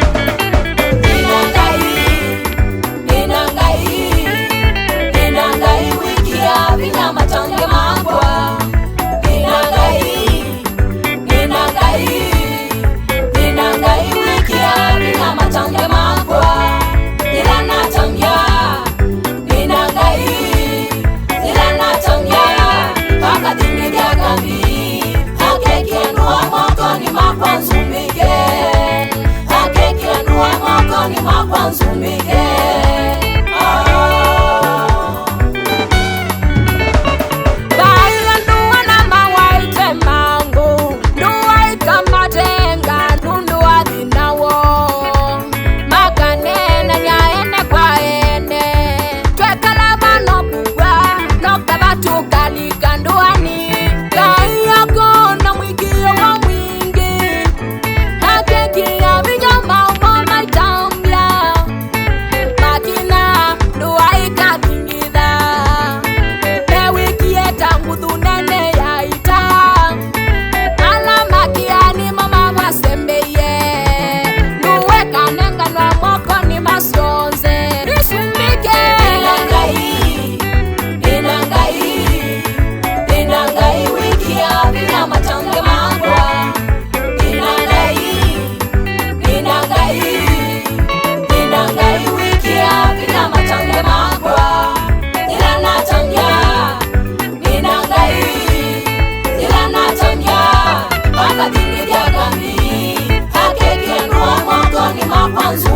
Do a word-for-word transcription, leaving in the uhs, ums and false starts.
Nĩna Ngai, nĩna Ngai, nĩna Ngai wĩkĩa vinya matangya makwa. Nĩna Ngai, nĩna Ngai, nĩna Ngai wĩkĩa vinya matangya makwa. Yĩla natangya, nĩna Ngai, yĩla natangya, akathingithya ngambi, akekĩa ndũa mokonĩ makwa nzumĩke, akekĩa ndũa mokonĩ makwa nzumĩke. Ah. Vai andũ ala mawaĩte mangũ, ndũaikamatenga nũndũ wa thĩna woo. Makaneenany'a ene kwa ene, twekala vano kũkw'a, no kava tũkalika ndũanĩ. Ngai akona mũĩkĩĩo wa mwingĩ, akekĩa vinya maũmo maitambya. Makina ndũa ikathingitha, mewĩkie ta nguthu nene ya ita. Ala makĩa nĩmo mamasembeie, ndũa ĩkanenganwa mokonĩ ma syonthe. Nĩsumbĩke. Nĩna Ngai, nĩna Ngai, nĩna Ngai wĩkĩa vinya matangya makwa. Nĩna Ngai, nĩna Ngai, nĩna Ngai wĩkĩa vinya matangya makwa. Yĩla natangya, nĩna Ngai, yĩla natangya, akathingithya ngambi, akekĩa ndũa mokonĩ makwa nzumĩke.